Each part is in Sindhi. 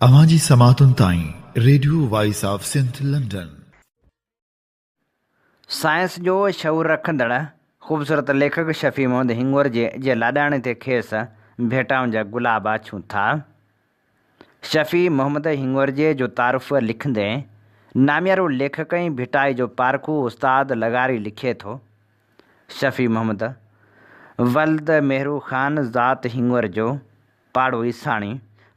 اوهان جي سماعتن تائين radio voice of Sindh London. Science جو شعور رکندڙ خوبصورت ليکڪ شفيع محمد هنڱورجي جي لاڏاڻي تي کيس ڀيٽائن جا گلاب آڇيون ٿا. شفيع محمد هنڱورجي جو تعارف لکندي ناميارو ليکڪ ۽ ڀٽائي جو پارکو استاد لغاري لکي ٿو، شفيع محمد ولد مهرو خان ذات هنڱورجو، پاڙو عيساڻي،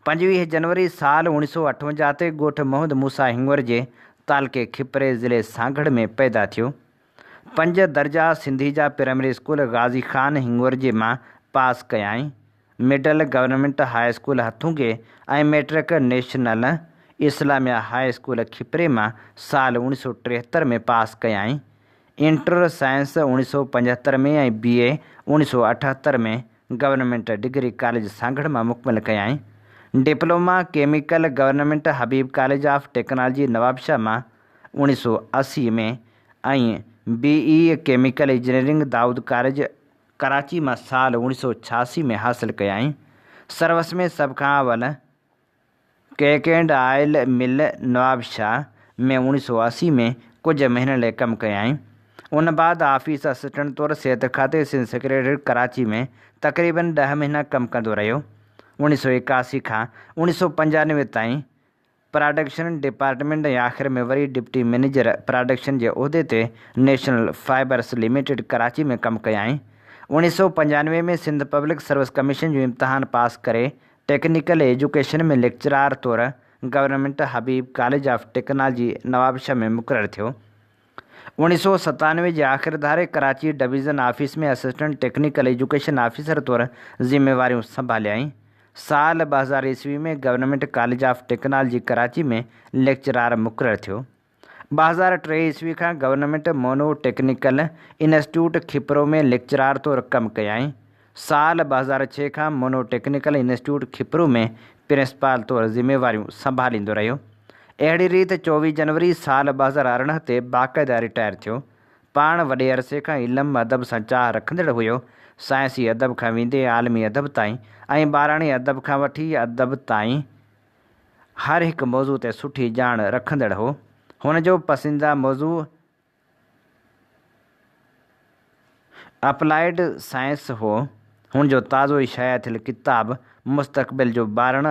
25 جنوري سال اوڻيھ سؤ اٺونجاھ تي ڳوٺ محمد موسيٰ هنڱورجي، تعلقي کپري، ضلعي سانگهڙ ۾ پيدا ٿيو. پنج درجا سنڌي جا پرائمري اسڪول غازي خان هنڱورجي مان پاس ڪيائين. Middle government high school Hathungi ۽ matric national Islamia high school Khipro مان سال اوڻيھ سؤ ٽيهتر ۾ پاس ڪيائين. انٽر سائنس اوڻيھ سؤ پنجهتر ۾ ۽ بي اي اوڻيھ سؤ اٺهتر ۾ گورنمينٽ ڊگري ڪاليج سانگهڙ مان مڪمل ڪيائين. Diploma chemical government Habib college of technology Nawabshah مان اوڻيھ سؤ 80 ۾ ۽ B E chemical engineering Dawood college Karachi مان سال اوڻيھ سؤ ڇهاسي ۾ حاصل ڪيائين. سروس ۾ سڀ کان اول ڪيڪ اينڊ آئل مل نوابشاهه ۾ اوڻيھ سؤ 80 ۾ ڪجهه مهينن لاء ڪم ڪيائين. ان بعد آفيس اسسٽنٽ طور صحت کاتي سنڌ سيڪريٽريٽ ڪراچي ۾ تقريبن ڏهه مهينا ڪم ڪندو رهيو. اوڻيھ سؤ 81 کان اوڻيھ سؤ 95 تائين پراڊڪشن ڊپارٽمينٽ ۽ آخر ۾ وري ڊپٽي مئنيجر پراڊڪشن جي عهدي تي نيشنل فائبرس لميٽيڊ ڪراچي ۾ ڪم ڪيائين. اوڻيھ سؤ 95 ۾ سنڌ پبلڪ سروس ڪميشن جو امتحان پاس ڪري ٽيڪنيڪل ايجوڪيشن ۾ ليڪچرار طور government Habib college of technology Nawabshah ۾ مقرر ٿيو. اوڻيھ سؤ 97 جي آخر ڌاري Karachi division office ۾ assistant technical education officer طور ذميواريون سنڀاليائين. سال 2000 عيسوي ۾ government college of technology Karachi ۾ lecturer مقرر ٿيو. 2003 عيسوي کان government mono technical institute Khipro ۾ lecturer طور ڪم ڪيائين. سال 2006 کان mono technical institute Khipro ۾ principal طور ذميواريون سنڀاليندو رهيو. اهڙي ريت 24 جنوري سال 2018 تي باقاعده رٽائر ٿيو. پاڻ وڏي عرصي کان علم ادب سان چاهه رکندڙ هيو. سائنسي ادب کان ويندي عالمي ادب تائين ۽ ٻاراڻي ادب کان وٺي ادب تائين هر هڪ موضوع تي سٺي ڄاڻ رکندڙ هو. هن جو پسنديده موضوع اپلائيڊ سائنس هو. هن جو تازو ئي شايع ٿيل ڪتاب مستقبل جو ٻارڻ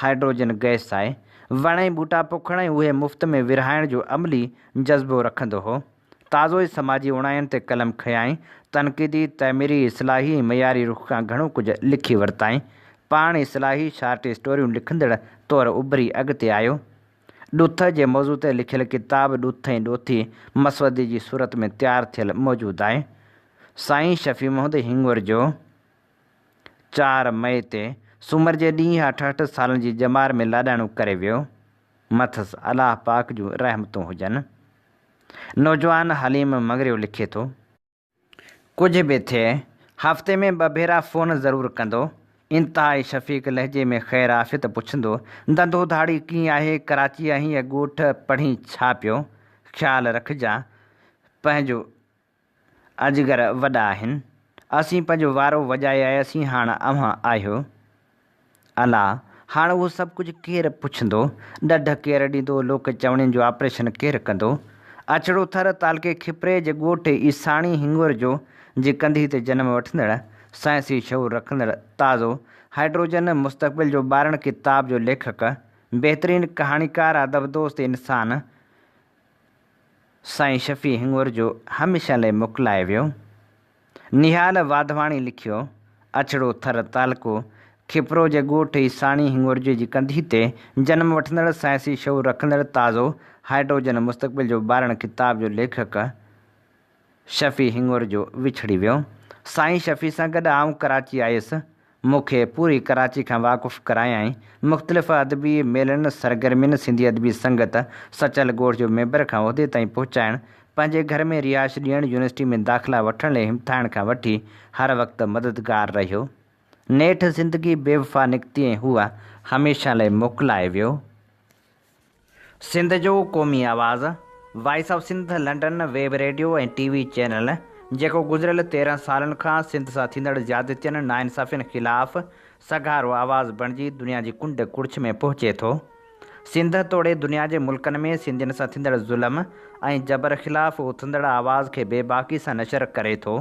هائيڊروجن گئس آهي. وڻ ۽ ٻوٽا پوکڻ ۽ اهي مفت ۾ ورهائڻ جو عملي جذبو رکندو هو. تازو ئي سماجي اوڻاين تي قلم کنيائين. تنقيدي، تعميري، اصلاحي ۽ معياري رخ کان گهڻو ڪجهه لکي ورتائين. پاڻ اصلاحي شارٽ اسٽوريون لکندڙ طور اڀري اڳتي آيو. ڏوٿ جي موضوع تي لکيل ڪتاب ڏوٿ ۽ ڏوٿي مسودي جي صورت ۾ تيار ٿيل موجود آهي. سائين شفيع محمد هنڱورجو چار مئي تي سومر جي ڏينهن 68 سالن جي ڄمار ۾ لاڏاڻو ڪري ويو. مٿس الله پاڪ جون رحمتون هجن. نوجوان حليم مڱريو لکي ٿو. ڪجهه به ٿئي، هفتي ۾ ٻه ڀيرا فون ضرور ڪندو. انتهائي شفيق لهجي ۾ خير عافيت پڇندو، ڌنڌو ڌاڙي ڪيئن آهي، ڪراچي آهين يا ڳوٺ، پڙهين ڇا پيو؟ خيال رکجان، پنهنجو اجگر وڏا آهن. اسين پنهنجو وارو وڄائي آياسين، هاڻ اوهان آهيو. الا! هاڻ اهو سڀ ڪجهه ڪير پڇندو؟ ڏڍ ڪير ڏيندو؟ لوڪ چوڻين جو آپريشن ڪير ڪندو؟ اڇڙو ٿر، تعلقي کپري جي ڳوٺ عيساڻي هنڱورجو جي ڪنڌي تي جنم وٺندڙ، سائنسي شعور رکندڙ، تازو هائيڊروجن مستقبل جو ٻارڻ ڪتاب جو ليکڪ، بهترين ڪهاڻيڪار، ادب دوست انسان، سائين شفيع هنڱورجو هميشه لئه موڪلائي ويو. نهال واڌواڻي لکيو، اڇڙو ٿر تعلقو کپرو جي ڳوٺ عيساڻي هنڱورجي جي ڪنڌي تي جنم وٺندڙ سائنسي شعور رکندڙ تازو هائيڊروجن مستقبل جو ٻارڻ ڪتاب جو ليکڪ شفيع هنڱورجو وڇڙي ويو. سائين شفيع سان گڏ آئون ڪراچي آيس مون کي پوري ڪراچي کان واقف ڪرايائين. مختلف ادبي ميلن، سرگرمين، سنڌي ادبي سنگت، سچل ڳوٺ جو ميمبر کان عهدي تائين پهچائڻ، پنهنجي گهر ۾ رهائش ڏيڻ، يونيورسٽي ۾ داخلا وٺڻ لئي همٿائڻ کان وٺي هر وقت مددگار رهيو. نيٺ زندگي بيوفا نڪتي ۽ هو هميشه لئي موڪلائي ويو. سنڌ جو قومي آواز، voice of Sindh London web radio ۽ T V channel, جيڪو گذريل 13 سالن کان سنڌ سان ٿيندڙ زيادتين، ناانصافين خلاف سگهارو آواز بڻجي دنيا جي ڪنڊ ڪڙڇ ۾ پهچي ٿو. سنڌ توڙي دنيا جي ملڪن ۾ سنڌين سان ٿيندڙ ظلم ۽ جبر خلاف اٿندڙ آواز کي بيباڪي سان نشر ڪري ٿو.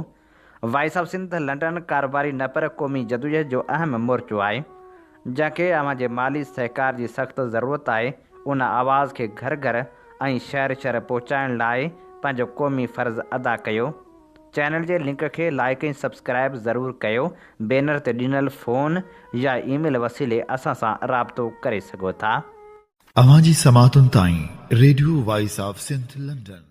وائس آف سنڌ لنڊن ڪاروباري نه پر قومي جدوجهد جو اهم مورچو آهي. جنهن کي اوهان جي مالي سهڪار جي سخت ضرورت آهي. ان آواز کي گهر گهر ۽ شهر شهر پهچائڻ لاء پنهنجو قومي فرض ادا ڪيو. چينل جي لنڪ کي لائيڪ ۽ سبسڪرائيب ضرور ڪيو. بينر تي ڏنل فون يا اي ميل وسيلي اسان سان رابطو ڪري سگهو ٿا. اوهان جي سماعتن تائين radio voice of Sindh London.